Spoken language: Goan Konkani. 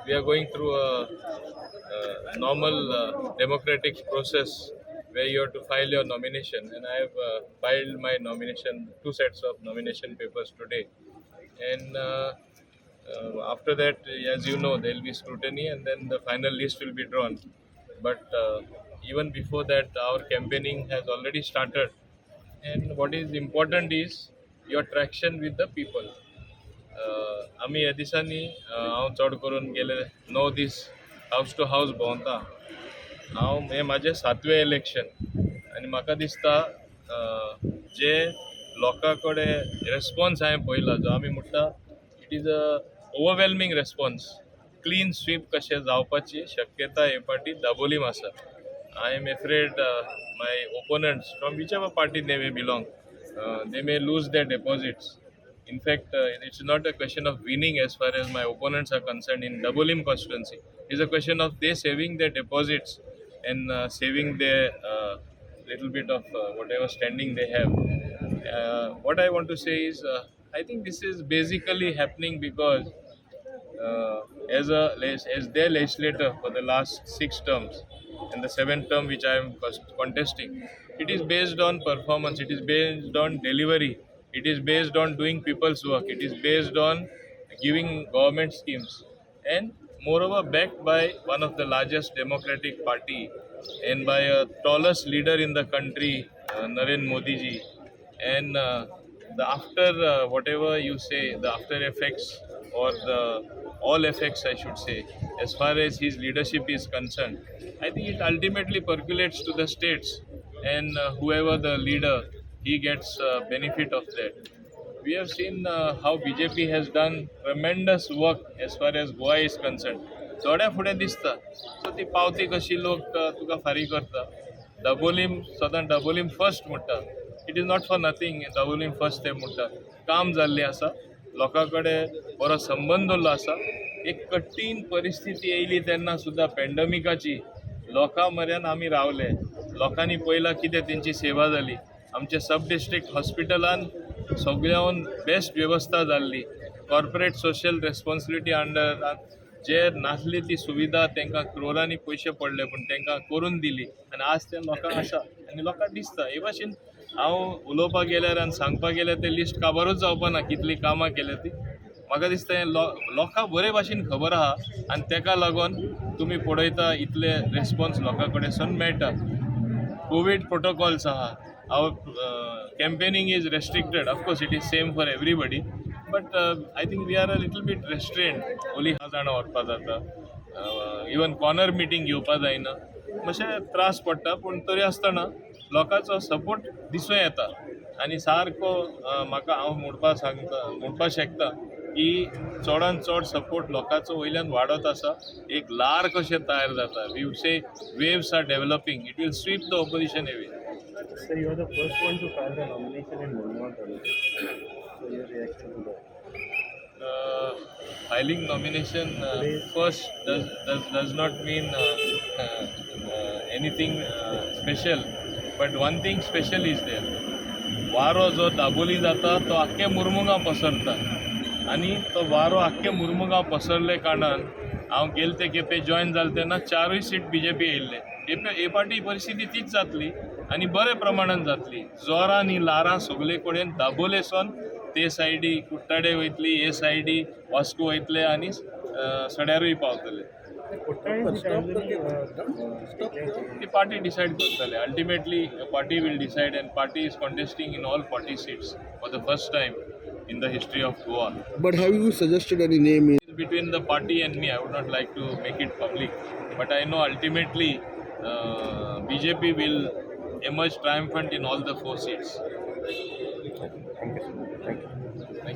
We are going through a normal democratic process where you have to file your nomination, and I have filed my nomination, two sets of nomination papers today. And after that, as you know, there will be scrutiny and then the final list will be drawn. But even before that, our campaigning has already started. And what is important is your traction with the people. आमी ह्या दिसांनी, हांव चड करून गेले 9 दीस हावस टू हावस भोंवता. हांव हें म्हाजें सातवें इलेक्शन आनी म्हाका दिसता, जे लोकां कडेन रेस्पोन्स हांवें पळयला, जो आमी म्हणटा, it is a overwhelming response. Clean sweep कशें जावपाची शक्यता हे फावटी दाबोलीम आसा. I am afraid my opponents, from whichever party they may belong, they may lose their deposits. In fact, it's not a question of winning as far as my opponents are concerned in Dabolim constituency. It's a question of they saving their deposits and saving their little bit of whatever standing they have. What I want to say is, I think this is basically happening because as their legislator for the last six terms and the seventh term which I am contesting, it is based on performance, it is based on delivery, it is based on doing people's work, it is based on giving government schemes, and moreover backed by one of the largest democratic party and by a tallest leader in the country, Narendra Modi ji. And the after whatever you say, the after effects or the all effects, I should say, as far as his leadership is concerned, I think it ultimately percolates to the states, and whoever the leader, he gets benefit of that. We have seen how BJP has done tremendous work as far as Goa is concerned. थोड्या फुडें दिसता, सो ती पावती कशी लोक तुका फारीक करता. डबोलीम सदां डबोलीम फर्स्ट म्हणटा. It is not for nothing Dabolim first ते म्हणटा. काम जाल्लें आसा, लोकां कडेन बरो संबंद दवरलो आसा. एक कठीण परिस्थिती येयली तेन्ना सुद्दां पॅन्डमिकाची, लोकां म्हऱ्यान आमी रावले. लोकांनी पळयलां कितें तेंची सेवा जाली. आमच्या सब डिस्ट्रिक्ट हॉस्पिटलान सगळ्याहून बेस्ट वेवस्था जाल्ली. कॉर्पोरेट सोशल रेस्पॉन्सिबिलिटी अंडर जे नासली ती सुविधा, तांकां क्रोरांनी पयशे पडले, पूण तांकां करून दिली आनी आज ते लोकांक आसा आनी लोकांक दिसता. हे भाशेन हांव उलोवपाक गेल्यार आनी सांगपाक गेल्यार तें लिस्ट काबारूच जावपा ना, कितलीं कामां केल्या ती. म्हाका दिसता हें लोकांक बरे भाशेन खबर आहा आनी ताका लागून तुमी पळयता, इतले रेस्पोन्स लोकां कडेन मेळटा. कोवीड प्रोटोकॉल्स आहा. Our campaigning is restricted. Of course, it is same for everybody, but I think we are a little bit restrained. ओली जाणां व्हरपा जाता, इवन कॉर्नर मिटींग घेवपा जायना, मातशे त्रास पडटा. पूण तरी आसतना लोकांचो सपोर्ट दिसूं येता आनी सारको म्हाका हांव म्हणपा सांगता, म्हणपा शकता की चडान चड सपोर्ट लोकांचो वयल्यान वाडत आसा. एक ल्हार कशें तयार जाता, we say waves are developing, it will sweep the opposition away. Sir, you are the first one to file the nomination in Mormugao Taluka. So your reaction to that? Filing nomination first does not mean anything special, but one thing special is there. वारो जो दाबोली जाता तो आख्खे मुर्मुगांव पसरता आनी तो वारो आख्खे मुर्मुगांव पसरले कारणान हांव गेले ते खेपे जॉयन जालें तेन्ना चारूय सीट बीजेपी येयल्ले. हे फावटी परिस्थिती तीच जातली आनी बरे प्रमाणान जातली. जोरान ही ल्हारां सगले कडेन दाबोलेसून ते सायडी कुट्टाडे वयतली, हे सायडी वास्को वयतले आनी सड्यारूय पावतले. Kuttade seat already declared. ती पार्टी डिसायड करतले. Ultimately, party will decide, and party is contesting in all 40 seats for the first time in the history of Goa. But have you suggested any name? Between the party and me, I would not like to make it public. But I know ultimately BJP will emerge triumphant in all the four seats. Thank you, sir. Thank you.